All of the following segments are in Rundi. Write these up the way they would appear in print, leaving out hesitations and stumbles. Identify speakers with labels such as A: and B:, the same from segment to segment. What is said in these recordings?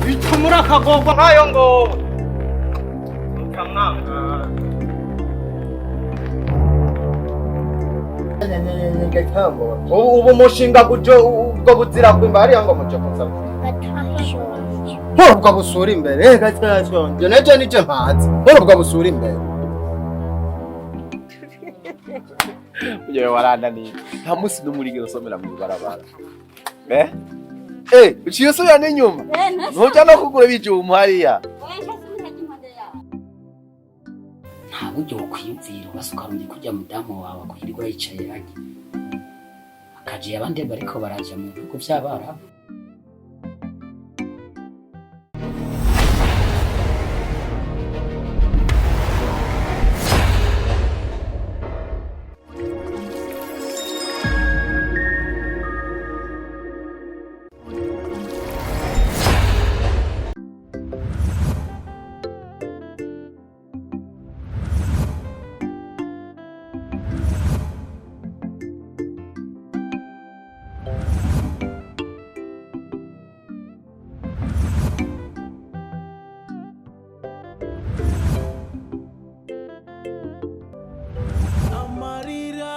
A: Bica murakagorwa nkayo ngo mukamwanga. Ubu umushinga gujo ubwo buzira kwimba hariya ngo muje kunsaba. Nk'ubwo busura imbere, reka cyashonje nejo nije mpazi. Nk'ubwo busura imbere.
B: Yewe warananiye. Nta munsi n'umwe urigera usomera mw'ibarabara. Eh? Eh, uciye usubira n'inyuma. Ntuja no kugura ibijumbu hariya.
C: Nta buryo wokwiyumvira ubasuka ukarundi kurya mudamu wawe akuhirirwa yicaye hajya akajiye abandi bariko baraja mu bihugu vy'abarabu.
D: Amarira.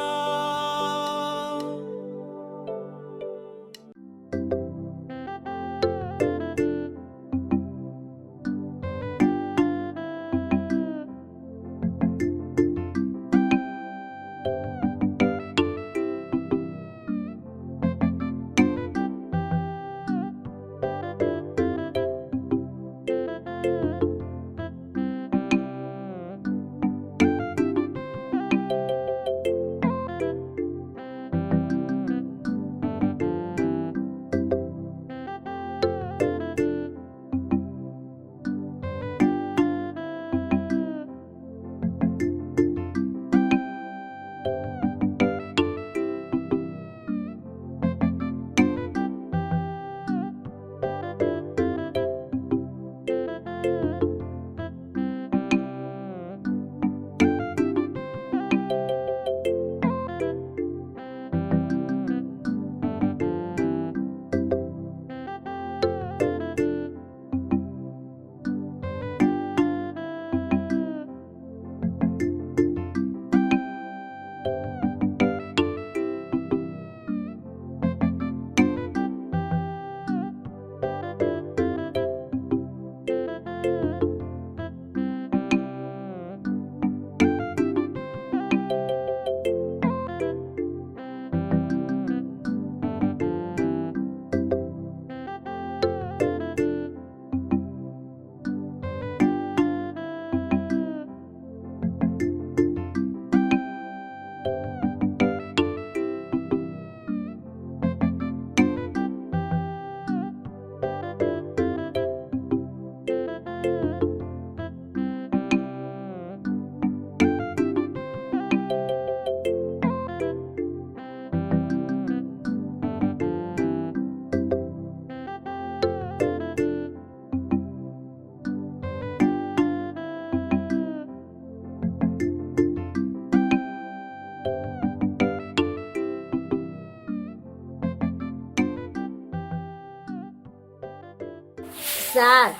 E: Sara,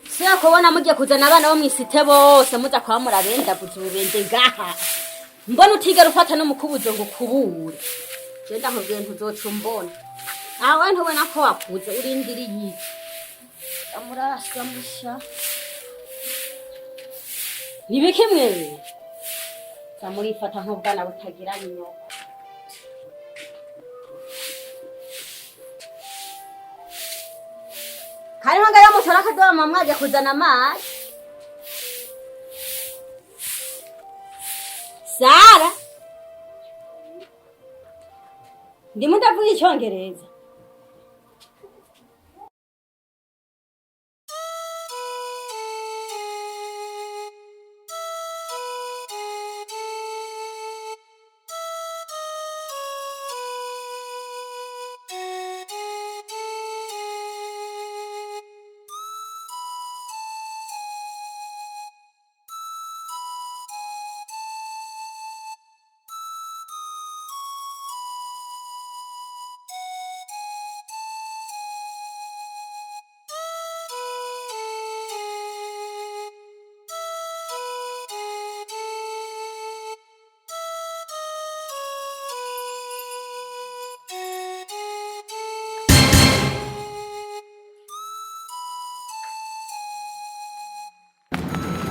E: siyo kubona mugiye kuzana abana bo mw'isite bose muza kwa murabendaguza ububende ngaha. Mbona utigera ufata n'umukubuzo ngo ukubure. Je ndakubwiye ntuzoca umbona. Awe ntubona ko wakuze, urindiriye iki? Amurasa musha. Nibiki mwe? Za murifata nk'ubwana butagira nyoko. Hariho ngayo mutora akadomo mwaje kuzana amazi. Sara. Ndimo ndavuga icyongereza.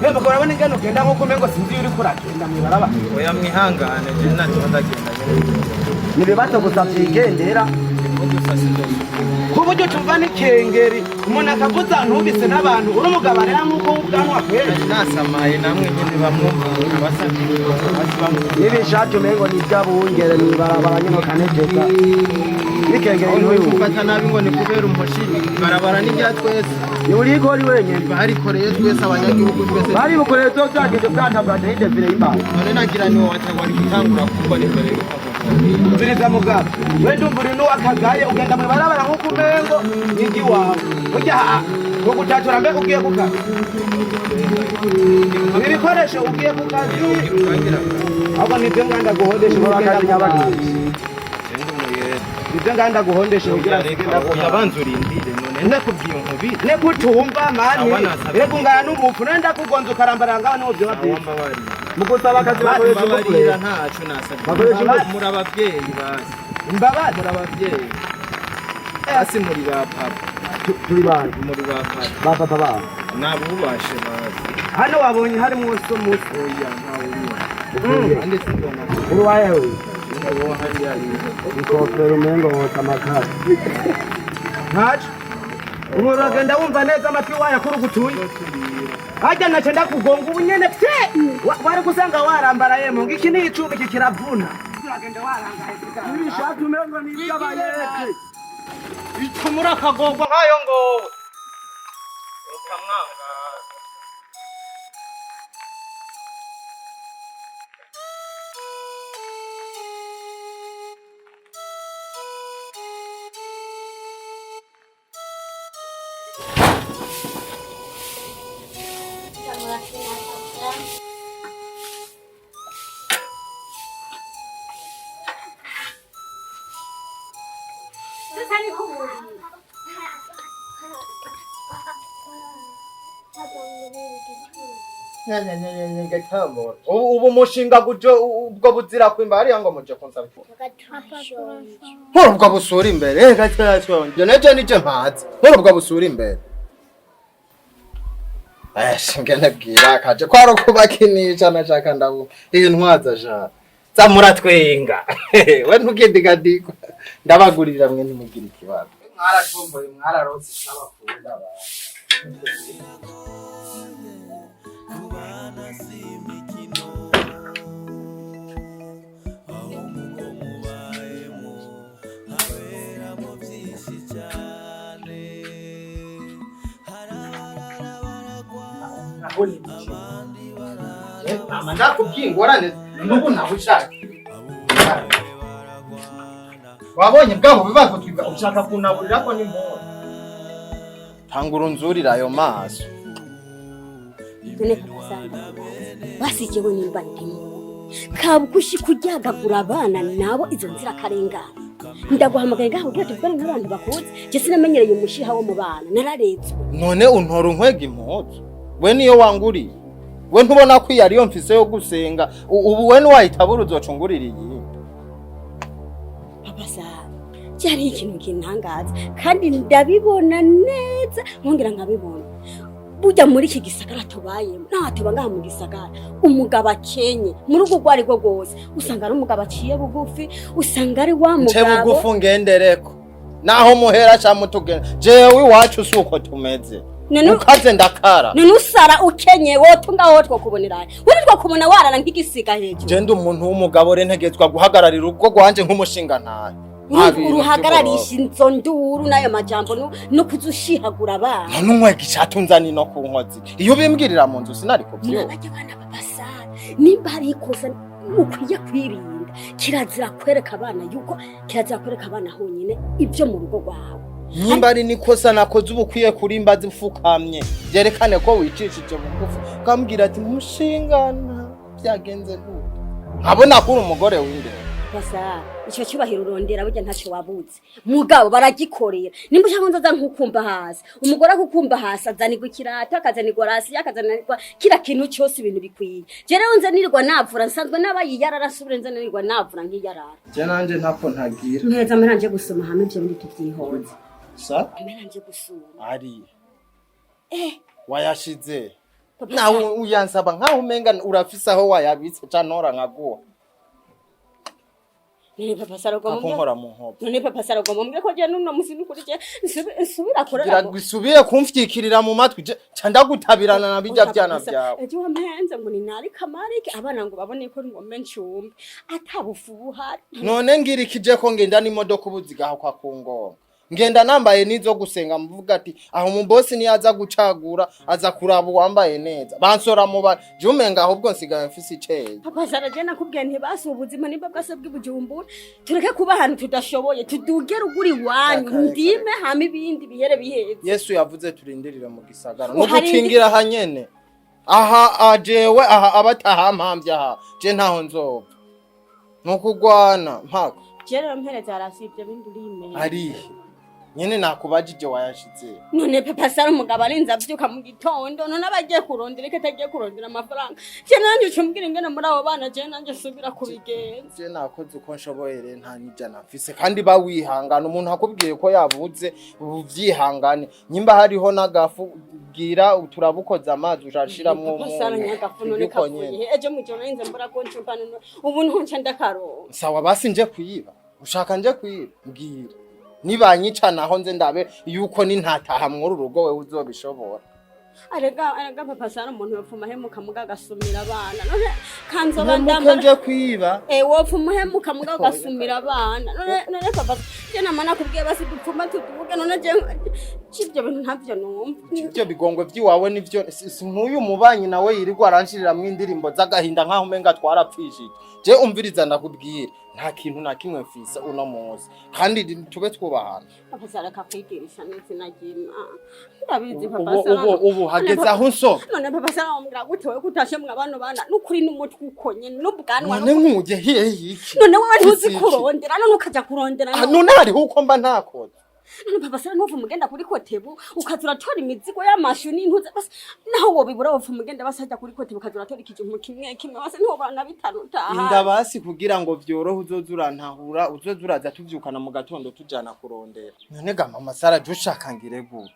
D: Mwembe ko urabona ingene ugenda nk'uko umengo sinzi iyo uriko uragenda mw'ibarabara.
A: Oya, mwihangane, je ntacyo ndagenda nyene.
D: Ni ibibazo gusa vyigendera.
A: Gusa sinzosubira.
D: Ku buryo ucumva n'ikengeri umuntu akavuza ntubise n'abantu, uri umugabo arera nk'uko ubwanwa kwera.
A: Nasamaye, namwe nyene bamwumva basabye basi bamwe.
D: N'ibishati umengo ni ivy'abungere mw'ibarabara nyene, ukanejeza n'ikengeri ntuyumva.
A: Gufata nabi ngo ni kubera umushi, barabara n'irya twese.
D: Ni urikori wenyene.
A: Barikoreye twese, abanyagihugu twese.
D: Bari bukoreye zozagize bwana bwa defile y'imbaho.
A: None nagira niwo wari gutangura gukora imbere y'uko
D: Nziriza mugabo, we ndumva uri n'uwakagaye, ugenda mw'ibarabara nk'uko umengo ni iry'iwawe. Burya kugutatura mbega ugiye ku kazi, ibi bikoresho ugiye ku kazi, ahubwo nibyo nganda guhondesha ugenda ku kazi, nibyo nganda guhondesha kugira ugenda ku kazi.
A: Yabanza urindire, none ndakubwiye nkubire.
D: Nekutumva mani.
A: Awa nasabye.
D: Reka ungana n'umupfu, none ndakugonza ukarambara ngaho, niho vyoba vyiza.
A: Wambabarira.
D: Mu gusaba akazi bakoresha ingufu.
A: Mbabarira, ntaco nasabye.
D: Bakoresha ingufu.
A: Muri abavyeyi basi.
D: Imbabazi.
A: Muri abavyeyi basi, muri ba papa.
D: Turi bantu.
A: Muri ba papa.
D: Ba papa babo.
A: Nabubashe basi.
D: Hano wabonye harimwo so musi.
A: Oya, ntawe uriho kandi sindona.
D: Uri wahewe.
A: Uwo hariya rero.
D: Ikofero umengo wotsa amakara ntaco. Ubu uragenda wumva neza amatwi wayakurugutuye harya, naca ndakugonga ubu nyene pye. Wari gusanga warambaraye mu iki ni icuma, iki kiravuna. Uragenda warangaye. Ibishati umengo ni ivy'abayete.
A: Icumura akagorwa nkayo ngowe ukamwanga.
E: Sasa nikuburiye.
A: Ubu umushinga guje ubwo buzira kwimba hariya ngo muje kunsaba nkora ubwo busura imbere. Reka twashonje neje nije mpaze nkora ubwo busura imbere. Eshe ngene bwira kaje kwaro kubakinisha nashaka ndabu iyi ntwaza ja za muratwenga we ntugendigadikwa ndabagurira mwe ntimugira ikibazo. Mwaracumbuye, mwararotse isabakunda abantu. Mama, ndakubwiye ingorane n'ubu ntawe ushaka. Wabonye bwabo bibagutwiga ushaka kunaburira ko ni mpora. Tanga urunzurira ayo maso.
E: None papa, basi jewe nimba ndimo kabukushi kuryagagura abana nabo izo nzirakarengane, ndaguhamagaye ngaho kugira tuvugane nk'abantu bakuze. Je sinamenyereye umushiha wo mu bana, nararetswe.
A: None untora unkwega impuzu, we niyo wanguriye. We ntubona ko iyo ariyo mfise yo gusenga? Ubu we niwayitabura uzocungurira iyi.
E: Papa sawa, cyari ikintu kintangaza kandi ndabibona neza, nkongera nkabibona. Burya muri iki gisagara tubayemo, naho tuba ngaha mu gisagara, umugabo akenye mu rugo urwo ari rwo rwose usanga ari umugabo aciye bugufi, usanga ari wa
A: Nce
E: mugabo.
A: Bugufu ngendereko naho muhera ca mutugenda, jewe iwacu si uko tumeze.
E: None
A: Ukaze ndakara.
E: None usara ukenye wotunga wowe twokubonera, we twokubona warara nk'igisiga hejuru.
A: Je ndi umuntu w'umugabo rero, ntegetswa guhagararira urugo rwanje nk'umushinga ntahe.
E: Uruhagararisha izo nduru n'ayo majambo no kuzushihagura abana.
A: None unkwega icatunzani no ku nkozi, iyo ubimbwirira mu nzu sinari kuvyumva.
E: Mwabajya abana babasara, nimba hari ikosa ukwiye kwirinda, kirazira kwereka abana yuko kirazira kwereka abana honyine ibyo mu rugo rwawe.
A: Nimba ari nikosa nakoze, uba ukwiye kurimba zipfukamye, byerekane ko wicishije bugufi, ukambwira ati mushingana byagenze gute, nkabona ko uri umugore w'imbere.
E: Basa icyo cyubahiro urondera burya ntacyo wabuze, mugabo baragikorera. Nimba ushaka nzoza nkukumba hasi, umugore akukumba hasi azanirwa ikirato, akazanirwa rasi, akazanirwa kila kintu cyose, ibintu bikwiye. Je rero nze nirirwa navura, nsanzwe n'abayiyarara, nsubire nze nirirwa navura nk'iyarara.
A: Je nanje ntako ntagira.
E: Mpeza mperanje gusoma hamwe ibyo bindi tuvyihoze.
A: Sa
E: Mperanje gusoma.
A: Ari wayashize.
E: Papa
A: Nawe
E: Sara,
A: uyansaba nkaho umenga urafise aho wayabitse canora nkaguha.
E: None Papa Sara ugomba
A: Kakunkora mu nkovu.
E: None Papa Sara ugomba umbwire ko je n'uno musi n'ukuri je nsubira
A: Kugira
E: kurara.
A: ngo isubire kumfyikirira mu matwi ca ndagutabirana na bijya vyana vyawe.
E: Ejo wampenze ngo ni nari kamarike abana ngo babone ko ngombe ncumbe atabufu buhari.
A: None ngira ikije ko ngenda n'imodoka ubu zigahakwa ku ngoma, ngenda nambaye n'izo gusenga, mvuga ati aho umubosi niyo aza gucagura, aza kuraba uwambaye neza, bansora mu ba je umenga ahubwo nsigaye mfise iceye.
E: Papa Sara, je nakubwiye ntibasi ubuzima nimba bwase bw'ibujumbura, tureke kuba ahantu tudashoboye, tuduge ruguru iwanyu.
A: Reka, reka.
E: Ndime hama ibindi bihere biheze.
A: Yesu yavuze turindirire mu gisagara.
E: Uharindi-
A: Nugukingira aha nyene aha ajewe aha abatahampamvye aha je ntaho nzova nukugwana mpaka.
E: Je rero mpereza arasivye bindi urimeye.
A: Arihe nyene nakubajije wayashize?
E: None Papa Sara, umugabo arinze avyuka mu gitondo, none aba agiye kurondera iko atagiye kurondera amafaranga, je nanje uca umbwira ingene muri abo bana je nanje nsubira kubigenza.
A: Je nakoze uko nshoboye rero, nta n'ijana mfise, kandi bawihangana umuntu akubwiye ko yabuze uvyihangane, nyimba hariho n'agafu bwira turabukoza amazi urashiramwo.
E: Papa Sara, nyagafu none
A: Uko
E: kavuye
A: nyene.
E: he? Ejo mwijoro narinze mbura ko ncumba, none ubu ntunca ndakaronka.
A: Sawa basi, nje kuyiba, ushaka nje kuyiba, mbwira nibanyica naho nze ndabe yuko nintataha mw'uru rugo wewe uzobishobora.
E: Arega arega Papa Sara, umuntu yopfuma ahemuka muga agasumira abana, none kanzoba
A: Ntemuke
E: ndambara.
A: nje kwiba.
E: Eh, wopfa umuhemuka muga ugasumira abana, none Papa, je nama nakubwiye basi dupfuma tuduge, none je ivyo bintu ntavyo numva.
A: Ivyo bigongwe vy'iwawe nivyo si nk'uyu mubanyi nawe yirirwa aranshiriramwo indirimbo z'agahinda nkaho umenga twarapfishije. Je umviriza ndakubwira, nta kintu na kimwe mfise uno munsi, kandi tube twubahana.
E: Papa Sara, akakwigirisha n'izina ry'Imana, ndabizi Papa
A: Ubu
E: Sara.
A: ubu hageze aho nsoba.
E: None Papa Sara, wambwira gute wewe kutashe mwa bano bana n'ukuri n'umutwe ukonye n'ubwanwa?
A: None nkuje hehe iki?
E: None wewe ntuzi
A: Iki?
E: kurondera, none ukaja kurondera?
A: Ah, none hariho uko mba ntakoze?
E: None Papa Sara, ntuva umugenda kuri kotebu ukaza uratora imizigo y'amashu n'intuze basi, naho wobibura wopfa umugenda basi hajya kuri kotebu ukaza uratora ikijumbu kimwe kimwe basi, ntiwobura na bitanu utaha.
A: Inda basi kugira ngo vyorohe, uzoza urantahura, uzoza uraza tuvyukana mu gatondo tujana kurondera. None ga Mama Sara, je ushaka ngire gute?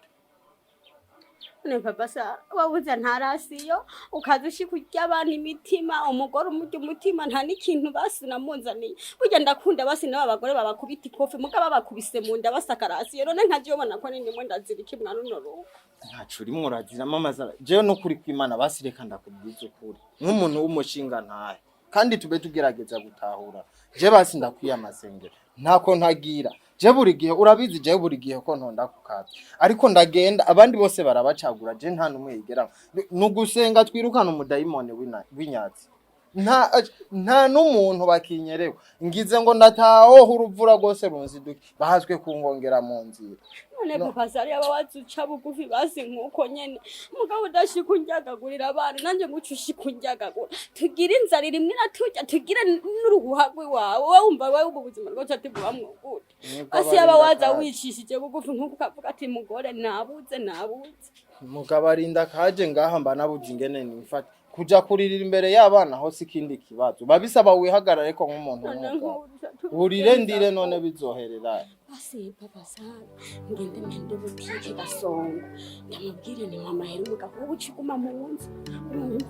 E: None Papa Sara, wabuze ntarasiyo ukaza ushika urya abana imitima, umugore umurya umutima, nta n'ikintu basi namunzaniye. Burya ndakunda basi n'aba bagore babakubita ikofi muga babakubise mu nda basakarasiyo, none nka jewe ubona ko nindimo ndazirika imwana uno rugo.
A: Ntaco urimwo urazira Mama Sara. Jewe n'ukuri kw'Imana basi, reka ndakubwiza ukuri nk'umuntu w'umushinga ntahe, kandi tube tugerageza gutahura. Je basi ndakwiye amasengero, ntako ntagira. Je buri gihe urabizi, je buri gihe ko ntonda ku kazi, ariko ndagenda abandi bose barabacagura, je nta n'umwe yigera. Ni ugusenga twirukana umudayimoni w'inyatsi, nta n'umuntu bakinyerewe. Ngize ngo ndataho uruvura rwose runziduke, bahazwe kungongera mu nzira.
E: None Papa Sara, yaba wazuca bugufi basi nkuko nyene, mugabo udashika undyagagurira abana, nanje nguca ushika undyagagura, tugire inzara irimwe iraturya, tugire n'uruhuha rw'iwawe. Wowe wumva wewe ubu buzima rwose ati bubamwo gute?
A: Nibwo
E: Basi yaba
A: abarinda
E: waza
A: kaje.
E: wicishije bugufi nkuko ukavuga ati mugore nabuze nabuze.
A: Mugabo arinda kaje ngaha mba nabuze ingene nifata kuja kuririra imbere y'abana ho si ikindi kibazo, babisaba wihagarare ko nk'umuntu
E: None
A: w'umugabo.
E: nk'ubu
A: Urire ndire, none bizoherera?
E: Basi Papa Sara, ngende mpende butike Gasongo, ndamubwire ni mama hera umugabo wowe uca uguma mu nzu. Urumva,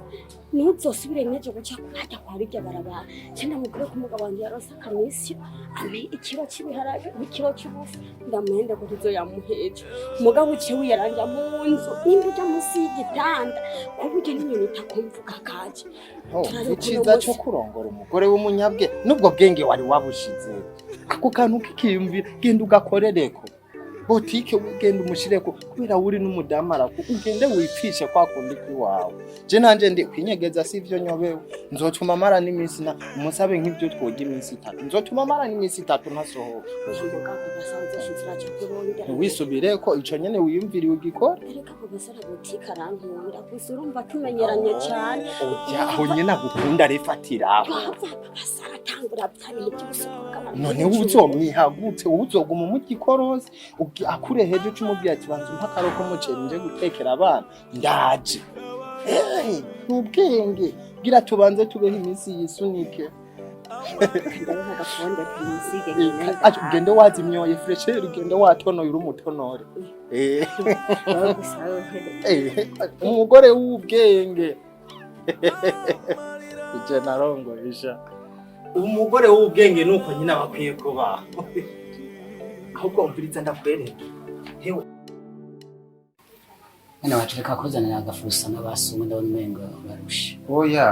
E: ntuzosubire n'ejo guca hajya kwa birya barabara. Ce ndamubwire ko umugabo wanje yaronse akamisiyo, ampe ikiro c'ibiharage n'ikiro c'ubufu, ndamuhende ko tuzoyamuheje. Mugabo uce wiyaranja mu nzu, nimba uja munsi y'igitanda ku buryo n'inyoni itakumva ukakaje.
A: Oh,
E: Turabe
A: iciza
E: kuno
A: cyo
E: munsi.
A: kurongora umugore w'umunyabwe n'ubwo bwenge wari wabushize ako kantu k'ikiyumvira, genda ugakorereko botike, ugenda umushireko kubera uri n'umudamu araku, ugende wipfishe kwa kundi kw'iwawe. Je nanje ndi kwinyegeza si ivyo nyobewe, nzotuma mara n'iminsi na umusabe nk'ivyo twoga iminsi 3, nzotuma mara n'iminsi 3 ntasohoka.
E: Oya mugabo Papa Sara, uzoshitse uraja kurondera.
A: Ntiwisubireko, ico nyene wiyumviriye ugikora.
E: Erega Papa Sara, butike arankunda gusa, urumva tumenyeranye cyane.
A: Oya, aho nyene agukunda refatiraho.
E: Wava Papa Sara atangura bya bintu by'ubusohoka.
A: None uzomwihagutse, uzoguma umugikorosi akureheje, uca umubwira ati banza umpe akaro k'umuceri nje gutekera abana ndaje. Ni ubwenge bwira, tubanze tubeho iminsi yisunike.
E: Ndabaha agafonde nisige ngende.
A: Aje ugende wazimyoye fresheri, ugende watonoye uri umutonore.
E: Wowe gusa wowe.
A: Umugore w'ubwenge ije narongoye.
D: Umugore w'ubwenge nuko nyine aba akwiye kubaho. Ahubwo umviriza ndakwereke. Hewe.
C: Nyine wacu, reka kuzanira agafusa n'abasumwe, ndabona umengo urarusha.
A: Oya,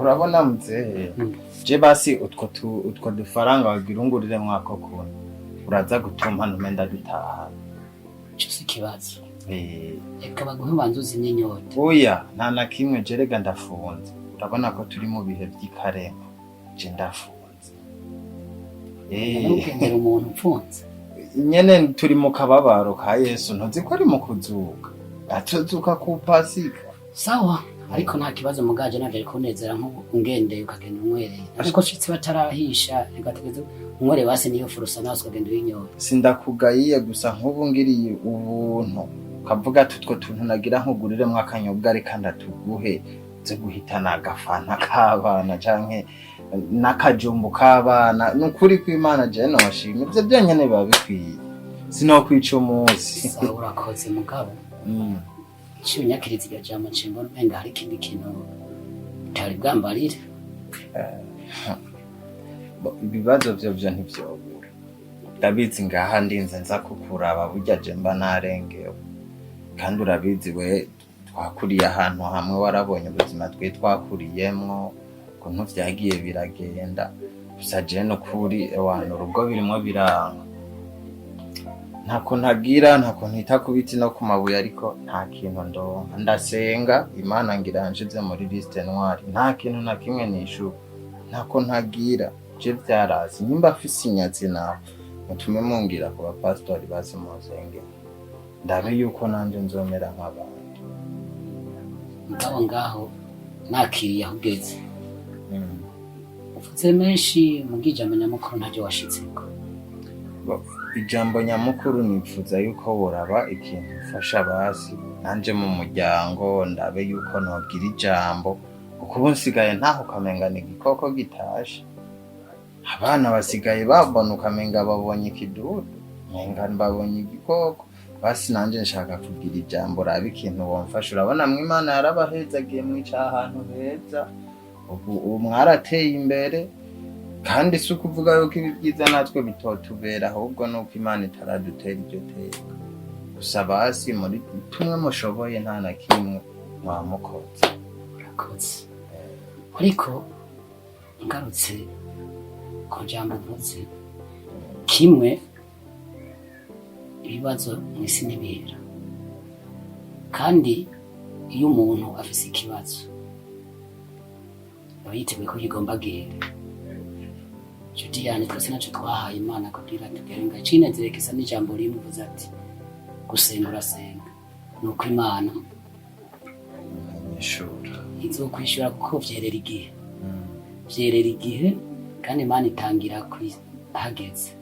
A: urabona mzee, je basi utwo dufaranga wagira ungurire mwako kuntu uraza gutuma ntume ndadutaha.
C: Ico si ikibazo.
A: Eh.
C: Reka baguhe, ubanza uzimye inyota.
A: Oya, nta na kimwe, je rega ndafunze. Urabona ko turi mu bihe vy'ikarema, je ndafunze.
C: Ntugendera umuntu upfunze.
A: Nyene turi mu kababaro ka Yesu, ntuzi ko ari mu kuzuka, atuzuka ku Pasika.
C: Sawa, ariko nta kibazo mugaje navyo ari kunezera nk'ubu ungendeye ukagenda unywereye, ariko shitsi batarahisha, reka tugeze unywere basi niyo furusa nawe ukagenda uyinyota.
A: Sindakugayiye, gusa nk'ubu ngiriye ubuntu ukavuga ati utwo tuntu nagira nkuguriremwo akanyobwa, reka ndatuguhe zo guhitana agafanta k'abana canke n'akajumbu k'abana, ni ukuri kw'Imana je noshima ivyo byonyene, biba bikwiye, sinokwica umunsi.
C: Sawa, urakoze mugabo. Ciye unyakiriza iryo jambo, nciye mbona umenga hari ikindi kintu utari bwambarire.
A: Ibibazo vyo ntivyobura, ndabizi. Ngaha ndinze nza kukuraba, burya je mba narengewe, kandi urabizi we twakuriye ahantu hamwe, warabonye ubuzima twe twakuriyemwo ukuntu vyagiye biragenda. Gusa je nukuri ewana urugo birimwo biranga, ntako ntagira, ntako ntita ku biti no ku mabuye, ariko nta kintu ndonka. Ndasenga Imana ngira yanshize muri liste noire, nta kintu na kimwe nishura, ntako ntagira, je vyarazi. Nimba afise inyazi nawe mutume mungira ku bapasitori bazi munsengero, ndabe yuko nanje nzomera nk'abandi.
C: Mugabo ngaho nakiriye aho ugeze. Uvuze menshi mu bw'ijambo nyamukuru ntacyo washitseko.
A: Ijambo nyamukuru, nifuza yuko woraba ikintu mfasha basi nanje mu muryango, ndabe yuko nogira ijambo, kuko ubu nsigaye ntaho ukamenga ni igikoko gitashe. Abana basigaye babona ukamenga babonye ikidudu, umenga babonye igikoko. Basi nanje nshaka kugira ijambo, raba ikintu womfasha. Urabona mwe Imana yarabahezagiye, mwica ahantu heza, ubu mwarateye imbere, kandi si ukuvuga yuko ibi byiza natwe bitotubera, ahubwo nuko Imana itaradutera iryo teka. Gusa basi muri tumwe mushoboye, nta na kimwe mwamukoze.
C: Urakoze, ariko ngarutse ku jambo uvuze kimwe, ibibazo mu isi ntibihera, kandi iyo umuntu afise ikibazo aba yiteguye ko kigomba guhera. Inshuti yanjye, twese naco twahaye Imana kugira tugere ngaho. Icinezere gisa n'ijambo rimwe uvuze ati gusenga urasenga, ni uko Imana
A: Nyishura.
C: izokwishura, kuko vyerera igihe, vyerera igihe, kandi Imana itangira hageze.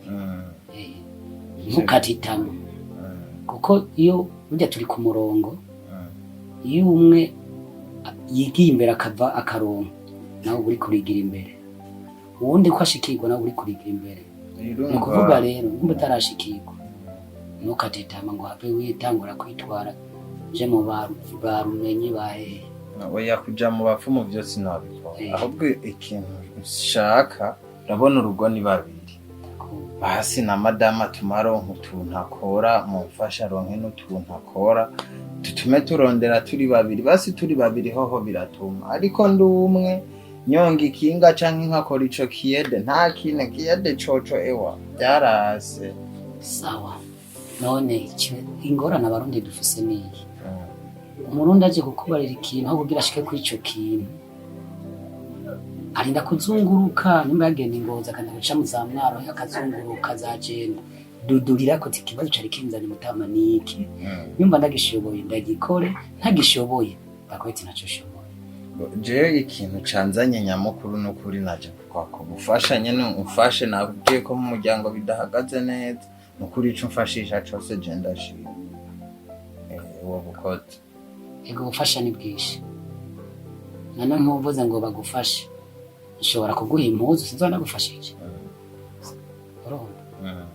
C: Ntukatitamo, kuko iyo burya turi ku murongo, iyo umwe yigiye imbere akava akaronka, nawe uba uri kurigira imbere, uwundi ko ashikirwa, nawe uri kurigira imbere. Ni ukuvuga rero nimba utarashikirwa, ntukatitama ngo have witangura kwitwara je mu barumenyi bahehe.
A: Oya, kuja mu bapfumu vyose nabikora. Ahubwo ikintu nshaka, urabona urugo ni babiri, basi na madama tumaronka utuntu akora, mumfasha aronke n'utuntu akora, tutume turondera turi babiri. Basi turi babiri hoho biratuma, ariko ndi umwe nyonga ikinga canke nkakora ico kiyede, nta kintu kiyede coco, ewa byarase.
C: Sawa, none ingorane Abarundi dufise niyi: Umurundi aje kukubarira ikintu, aho kugira ashike kuri ico kintu arinda kuzunguruka. Nimba yagenda ingozi, akanda guca mu za Mwaro, akazunguruka za Jenda dudurira ko ikibazo cari kinzanye mutama niki, nyumva ndagishoboye ndagikore, ntagishoboye ndakwete naco shoboye.
A: Jewe ikintu canzanye nyamukuru n'ukuri naje kwaka ubufasha nyene, umfashe. Nakubwiye ko mu muryango bidahagaze neza, nukuri ico umfashisha cose je ndashima. Uwo bukozi.
C: Ego, ubufasha ni bwinshi. None nkuvuze ngo bagufashe, Nshobora kuguha impuzu, sinzoba nagufashije? Urumva?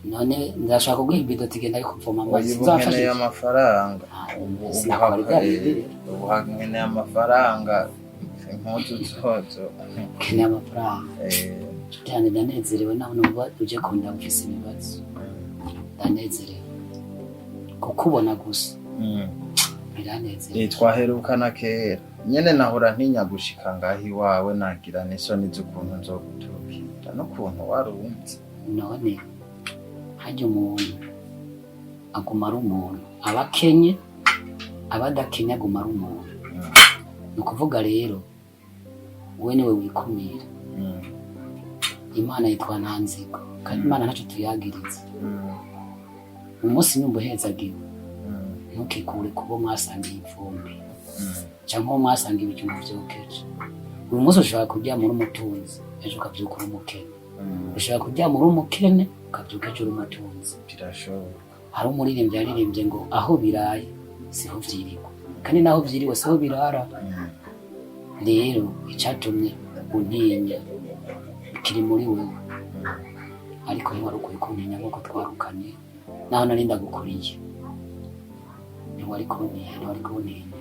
C: None ndashobora kuguha ibido tugenda ari kuvoma amazi,
A: Oya, ubu
C: sinzoba
A: nkeneye
C: mfashije?
A: amafaranga.
C: Ah,
A: Ubu ubu
C: sinakora ibya bindi rero.
A: Ubu nkeneye amafaranga, impuzu zozo.
C: Nkeneye amafaranga. Cyane, ndanezerewe naho numva uje kundaba ufise ibibazo. Ndanezerewe kukubona gusa. Biranezerewe.
A: Twaherukana kera nyene, nahora ntinya gushika ngaho iwawe, nagira n'isoni z'ukuntu nzogutukira n'ukuntu warumvye.
C: None harya umuntu aguma ari umuntu, aba akenye aba adakenye, aguma ari umuntu. Ni ukuvuga rero we niwe wikumira. Imana yitwa Ntanzigo, kandi Imana ntacyo tuyagiriza. Umunsi nyumva uhezagiwe, ntukikure kubo mwasangiye ivumbi cyangwa uwo mwasangiye ibijumba vyokeje. Uyu munsi ushobora kuryama uri umutunzi, ejo ukavyuka uri umukene. Ushobora kuryama uri umukene, ukavyuka ejo uri umutunzi.
A: Birashoboka.
C: Hari umuririmbyi yaririmbye ngo aho biraye siho vyiriwe, kandi naho vyiriwe siho birara. Rero icatumye untinya kiri muri wewe, ariko ntiwari ukwiye kuntinya nk'uko twarukanye naho nari ndagukuriye. Ntiwari kuntinya, ntiwari kuntinya.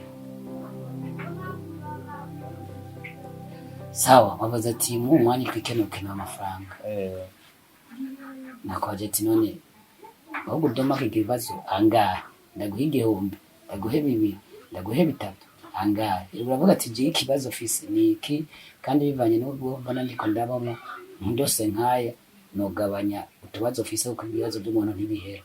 C: Sawa, wabaza ati mu mwanya twikenukeneye amafaranga. Nakwaje ati none ahubwo udomaka ikibazo angahe? Ndaguhe 1000, ndaguhe 2, ndaguhe 3, angahe? Uravuga ati jewe ikibazo mfise ni iki, kandi bivanye n'ubwo mbona ndiko ndabamo, ndose nkaya nogabanya utubazo mfise, kuko ibibazo by'umuntu ntibihera.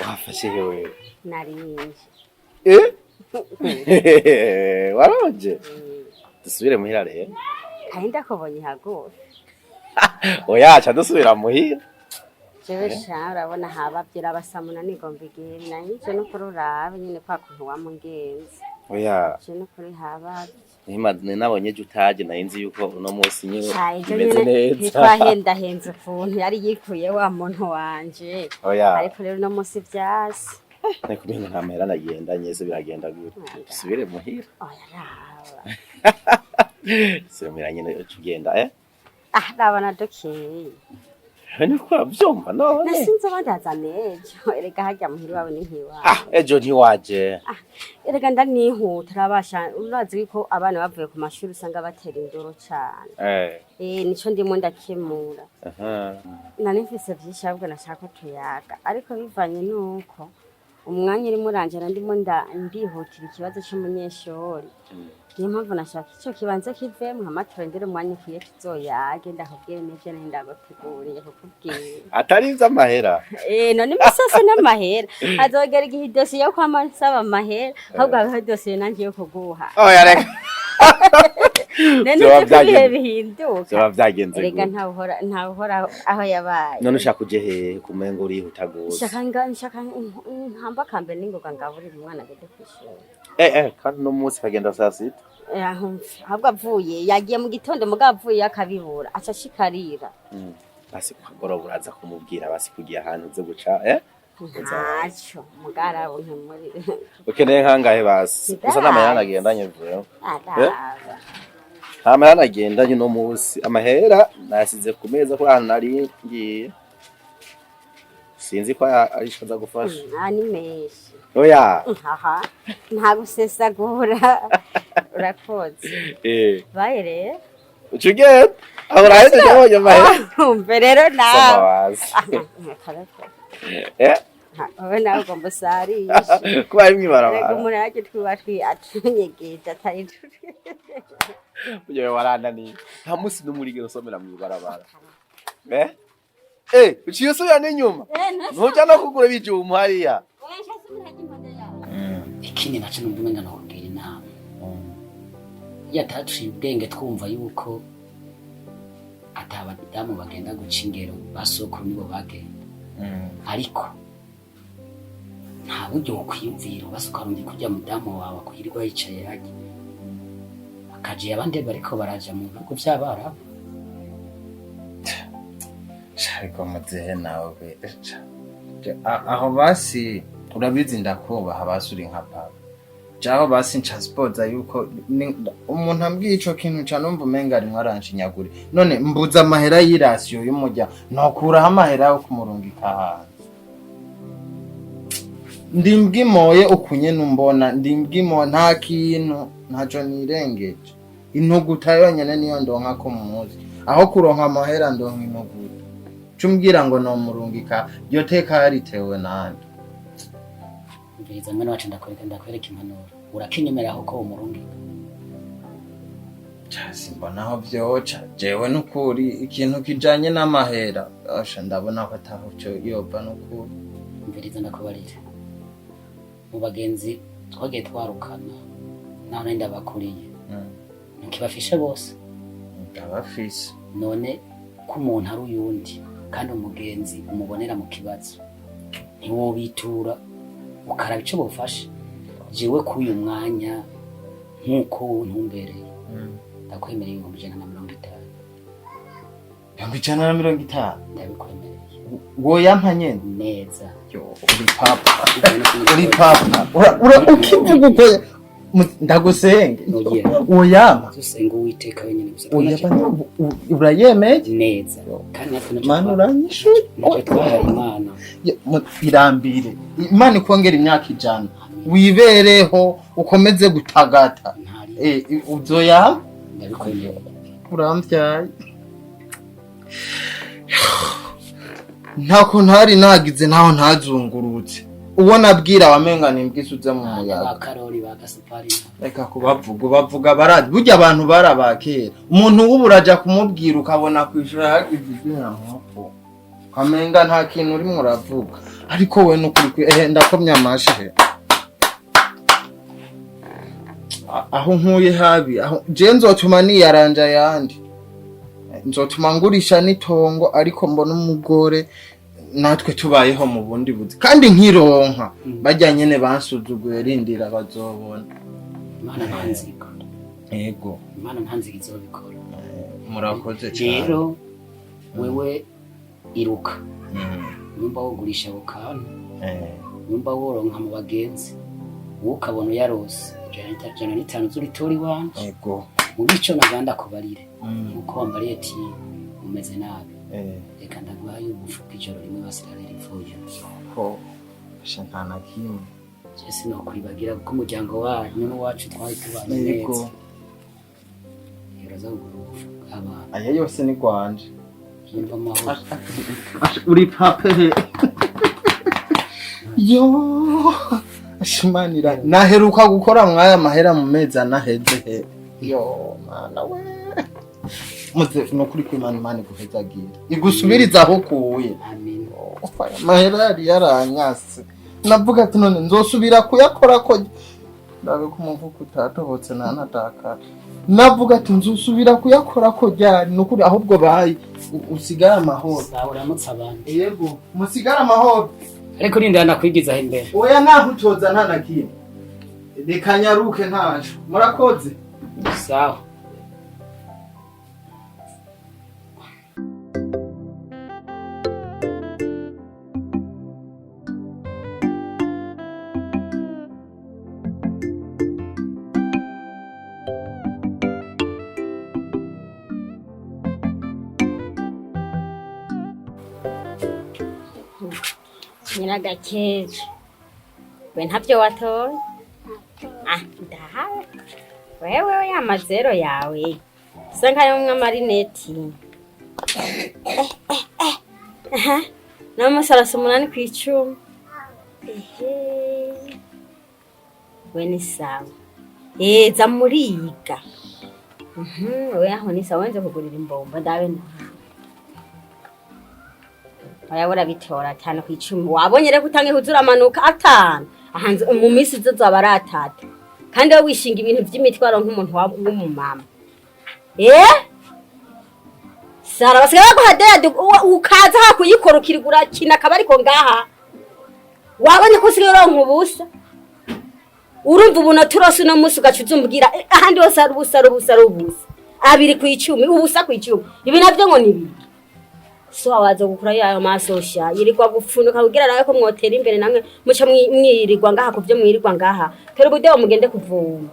B: Wafashe hewe?
E: Narinje.
B: Eh, waronje? Dusubire muhira rero.
E: Kandi ndakubonye hagufi.
B: Oya, ca dusubira muhira.
E: Jewe sha, urabona habavyira abasamuna nigomba igihe nanje n'ukuri urabe nyene kwa kuntu wamungenzi.
B: Oya.
E: Je n'ukuri habavye.
B: Nima nabonye ejo utaje, nari nzi yuko uno munsi nyine
E: Sha, ejo
B: bimeze
E: nyene
B: neza.
E: ntitwahendahenze ukuntu yari yikuye wa muntu wanje.
B: Oya.
E: Ariko rero uno munsi vyasi.
B: Ariko umengo nta mahera nagendanye, se biragenda gute? Dusubire muhira.
E: Oya, raba.
B: Dusubire muhira nyene, uca ugenda, eh?
E: Ah, raba dukeye.
B: Niko uravyumva none?
E: Nasinzi abandaza n'ejo. Erega harya muhira iwawe ni nkiwawe.
B: Ah, ejo ntiwaje.
E: Erega ndanihuta, urabasha, urazi yuko abana bavuye ku mashuri usanga batera induru cane. Eh, nico ndimo ndakemura. Nari mfise vyinshi ahubwo nashaka ko tuyaga, ariko bivanye nuko umwanya urimo uranjana, ndimo ndihutira ikibazo c'umunyeshuri, niyo mpamvu nashaka ico kibanza kivemwo, hama turondere umwanya ukwiye tuzoyage, ndakubwire n'ivyo nari ndaguteguriye kukubwira.
B: Atari ivy'amahera?
E: Eh, none imisase n'amahera azogera igihe idosiye yo kwama nsaba amahera, ahubwo habeho idosiye nanje yo kuguha.
B: Oya, reka.
E: None
B: Vyoba
E: uzi ko ibihe bihinduka.
B: Vyoba vyagenze
E: Erega
B: gute?
E: ntawuhora aho yabaye.
B: None ushaka uje hehe kumengo urihuta gose?
E: Shaka nga nshaka nkamba kambe ningoga ngaburira umwana agende kw'ishuri.
B: Eh, kandi uno munsi kagenda saa 6.
E: Eh, ahubwo avuye yagiye mu gitondo, mugabo avuye akabibura aca ashikarira.
B: Basi kukagoroba uraza kumubwira, basi kugiye ahantu uze guca, eh?
E: Ntaco mugarabo nkemuri.
B: Ukeneye nkangahe basi? Gusa nta mahera nagendanye vuba.
E: Araba.
B: Nta mahera nagendanye uno munsi, amahera nayasize ku meza kuri ahantu nari ngiye. Sinzi ko ari ico aza gufasha.
E: Ah, ni menshi.
B: Oya.
E: Aha, nta gusesagura, urakoze. Baye rero.
B: Uca ugenda aho, urahejeje, abonye amahera.
E: Umve rero
B: Soma.
E: Nawe
B: Wazi. Eh.
E: Wowe nawe ugomba usarishe.
B: Kuba ari
E: Rega
B: mw'ibarabara.
E: umuntu yaje twiba atunyegeje atari
B: Ujye warananiye, nta munsi n'umwe urigera usomera mw'ibarabara. Eh eh, uciye usubira n'inyuma, ntuja no kugura ibijumbu hariya.
C: Ikindi naco numva umenga nokugira inama, iyo ataciye ubwenge twumva yuko ata abadamu bagenda guca ingero, basokuru nibo bagenda, ariko nta buryo wokwiyumvira ubasuka rundi kurya mudamu wawe akwirirwa yicaye harya akajiye abandi bariko baraja mu bihugu vy'abarabu.
A: Ariko muzehe nawe aho basi urabizi ndakubaha, basi uri nka papa. Jaho basi nca sipoza yuko umuntu ambwiye ico kintu nca numva umenga arimwo aranshinyagura. None mbuze amahera y'irasiyo y'umurya, nokuraho amahera yo kumurungika hanze? Ndimbwimoye ukunye numbona ndimbwimo, nta kintu, ntaco nirengeje. Intuguta yonyene niyo ndonka ko muzi, aho kuronka amahera ndonka intuguta. Cumbwira ngo nomurungika, iryo teka yaritewe nande?
C: Umviriza mwene wacu, ndakwereka impanuro, urakinyemeraho ko umurungika?
A: Simbona aho vyoca jewe nukuri. Ikintu kijanye n'amahera, asha, ndabona ko ataho vyo yova nukuri.
C: Umviriza ndakubarira, mu bagenzi twagiye twarukana naho nari ndabakuriye, ntukibafishe bose?
A: Ndabafise.
C: None ko umuntu ari uyundi kandi umugenzi umubonera mu kibazo, ntiwobitura ukaraba ico bofasha? Jewe k'uyu mwanya, nk'uko ntumbereye, ndakwemereye 150,000.
A: 150,000?
C: Ndabikwemereye.
A: Woyampa nyene?
C: Neza.
A: Yo, uri papa, uri papa. Ukivuga uko ndagusenge.
C: Oya.
A: Woyampa?
C: Dusenga Uwiteka wenyene gusa.
A: Oya, urayemeye?
C: Neza, kandi natwe naco
A: Mana, uranyishuye.
C: Naco twahaye Imana.
A: Irambire, Imana ikongera imyaka 100, wibereho ukomeze gutagata.
C: Ntari.
A: Uzoyampa?
C: Ndabikwemereye.
A: Uramvyaye, ntako ntari nagize, ntaho ntazungurutse. Uwo nabwira wamenga nimbwisuze mu muyaga.
C: Ba Karori, ba Gasupari.
A: Reka kubavuga, bavuga barazi. Burya abantu barabakera, umuntu w'ubu uraja kumubwira ukabona kwishura hagize izina nk'uko ukamenga nta kintu urimo uravuga. Ariko we nukuri ehe, ndakomye amashe. Aho nkuye habi, aho je nzotuma niyaranja yandi, nzotuma ngurisha n'itongo, ariko mbona umugore natwe tubayeho mu bundi buzi kandi nkironka barya nyene bansuzuguye. Rindira bazobona.
C: Imana nta nzigo.
A: Yego.
C: Imana nta nzigo, izobikora.
A: Murakoze cyane.
C: Rero wewe iruka, nyumba wogurisha ako kantu, nyumba woronka mu bagenzi, wowe ukabona uyarose 105 z'uritora iwanje. Mu bico naganda kubarire, nkuko wambariye ati umeze nabi, reka ndaguhaye ubufu bw'ijoro rimwe, basirarira ipfuye.
A: Ko asha nta na kimwe.
C: Je sinokwibagira kuko umuryango wanyu n'uwacu twari tubanye neza. Uraza kugura ubufu bw'abana.
A: Aya yose ni gwanje.
C: Yumva amahoro.
A: Uri pape yo ashimanira. Naheruka gukora mwaya mahera mu mezi anaheze he. Yo mana we, muze nukuri ko Imana, Imana iguhezagira, igusubiriza aho ukuye.
C: Amin.
A: Aya mahera yari yaranyase, navuga ati none nzosubira kuyakora ko ndabe ko umuvuko utatobotse nanatakara. Navuga ati nzosubira kuyakora ko ryari? Nukuri ahubwo bayi usigare amahoro.
C: Sawa, uramutse abandi.
A: Yego, musigare amahoro.
C: Ariko nindira ndakwigizaho imbere.
A: Oya, naho utoza nta na kimwe, reka nyaruke, ntaco. Murakoze.
C: Sawa.
E: Nyiragakeje, we ntabyo watoye. Ah, ndahawe wewe ya mazero yawe usa nkayo mw'amarineti. Aha, n'amasarasi 8 ku 10. Ehe, we ni sawa, za muriga. We aho ni sawa, nze kugurira imbombo ndabe nawe. Oya, urabitora 5 ku 10. Wabonye rero utange kuzura amanuka 5 ahanze mu minsi izo zaba ari 3, kandi wowe wishinga ibintu by'imitwaro nk'umuntu w'umumama. Sara, basigaye baguha deya ukaza ha kuyikora ukirirwa urakina akaba, ariko ngaha wabonye ko usigaye uronka ubusa. Urumva ubu turose uno munsi ugaca uzumbwira ahandi hose ari ubusa, ari ubusa, ari ubusa, 2 ku 10, ubusa ku 10. Ibi nabyo ngo ni bibiri. So waza gukura yayo maso sha, yirirwa gupfunuka kugira nawe ko mwotera imbere, namwe muca mwirirwa ngaha kuvyo mwirirwa ngaha. Tora ubudeho mugende kuvoma.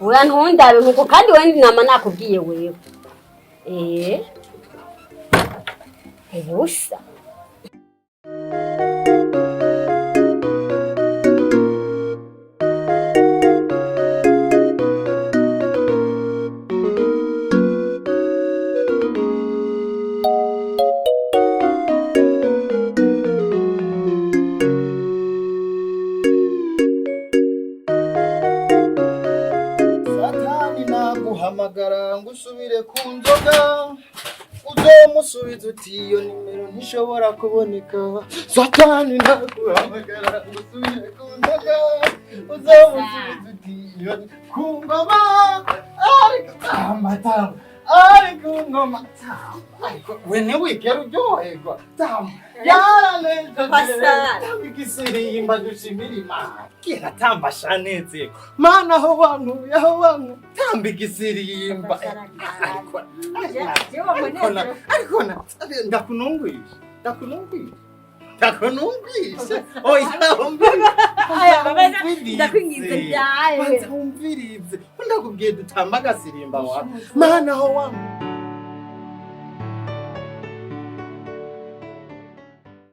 E: Oya, ntundabe nkuko, kandi we nama nakubwiye wewe. Ubusa.
A: Satani naguhamagara ngo usubire ku nzoga, uzomusubiza uti: "Iyo nimero ntishobora kuboneka." Satani naguhamagara ngo usubire ku nzoga, uzomusubiza uti: "Iyo ku ngoma." Ariko tamba, tamba, ari ku ngoma, tamba. Ariko we ntiwigera uryoherwa. Tamba, yaranejeje.
E: Pasara.
A: Tamba igisirimba dushimira Imana. Kera tamba shanezerwa Mana, aho wankuye, aho wankuye. Tamba igisirimba. Ariko ariko ndakunungwishe, ndakunungwishe, ndakunungwishe. Oya, umvirize.
E: Ndakwinginze byawe.
A: Banza wumvirize, ndakubwiye dutamba agasirimba wa Mana, aho wankuye.